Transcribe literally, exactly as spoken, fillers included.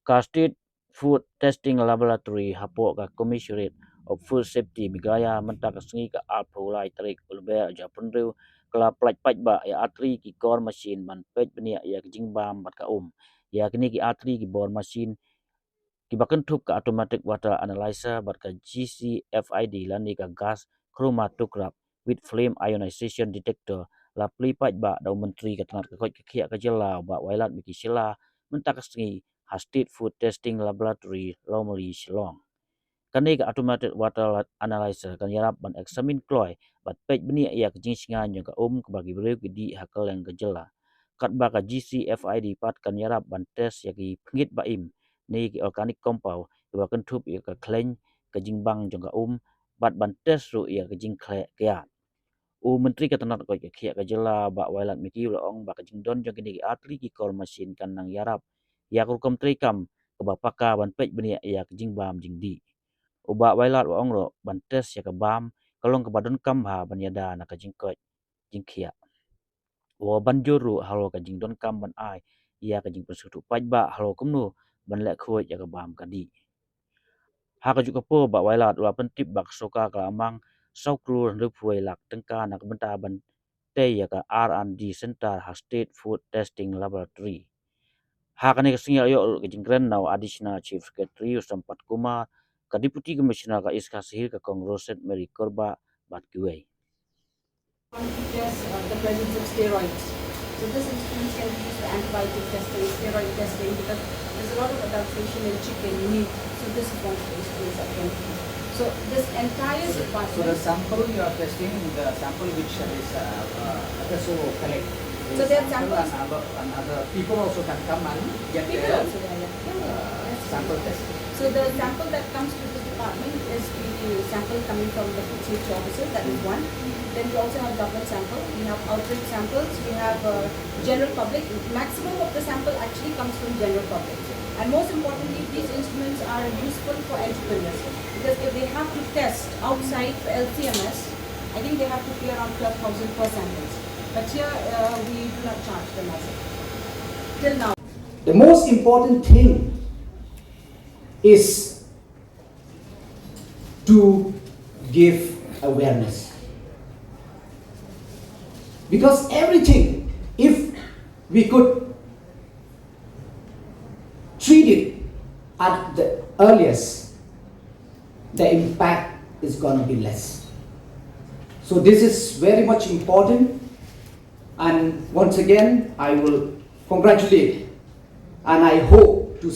Ka State Food Testing Laboratory hapoh ka Commissionerate of Food Safety Meghalaya mynta ka sngi ka arphew lai tarik u Lber arhajar arphew hynriew ka la pyllait paidbah ïa artylli ki kor machine ban peit bniah ïa ka jingbam bad ka um. Ïa kine ki artylli ki bor machine kiba kynthup ka automatic water analyzer bad ka G C F I D lane ka gas chromatograph with flame ionization detector la plie paidbah da u Myntri ka tnat ka koit ka khiah ka jylla u Bah Wailadmiki Shylla mynta ka sngi ha State Food Testing Laboratory, Lawmali, Shillong. Kane ka automated water analyzer kan ïarap ban examine kloi bad peit bniah ïa ka jingshngaiñ jong ka um kaba ki briew ki dih ha kylleng ka jylla. Katba ka G C F I D pat kan ïarap ban test ïa ki phngit ba im ne ki organic compound kiba kynthup ïa ka khleiñ, ka jingbang jong ka um bad ban test ruh ïa ka jingkhleh kiad. U Myntri ka tnat koit ka khiah ka jylla Bah Wailadmiki u la ong ba ka jingdon jong kine ki artylli ki kor machine kan nang ïarap ïa ka rukom treikam kaba paka ban peit bniah ïa ka jingbam jingdih. U Bah Wailad u ong ruh ban test ïa ka bam ka long kaba donkam bha ban ïada na ka jingkoit jingkhiah. U ong ban jur ruh halor ka jingdonkam ban ai ïa ka jingpynsngewthuh paidbah halor kumno ban leh khuid ïa ka bam ka dih. Ha kajuh ka por Bah Wailad u la pyntip ba ka sorkar ka la mang saw klur hynriewphew wei lak tyngka na ka bynta ban tei ïa ka R and D Center ha State Food Testing Laboratory. Ha kane ka sngi la ïoh ruh ka jingkren na u Additional Chief Secretary u Sampath Kumar, ka Deputy Commissioner ka East Khasi Hills ka Kong Roset Mary Kurbah bad kiwei. Yes, uh, the presence of steroids. So this instrument can be used for antibiotic testing, steroid testing, because there's a lot of adulteration in chicken meat. So this is one of the instruments that can be used. So this entire department. So the sample you are testing, the sample which is, uh, uh, F S O collect. So there are samples. And other, and other people also can come and get their, uh, sample tested. So the sample that comes to this department is the sample coming from the food safety officers, that is one. Then we also have government sample, we have outbreak samples, we have, uh, general public. Maximum of the sample actually comes from general public. And most importantly, these instruments are useful for entrepreneurs, because if they have to test outside for L C M S, I think they have to pay around twelve thousand per sample. But here, uh, we do not charge them as of till now. The most important thing is to give awareness. Because everything, if we could treat it at the earliest, the impact is gonna be less. So this is very much important. And once again, I will congratulate and I hope to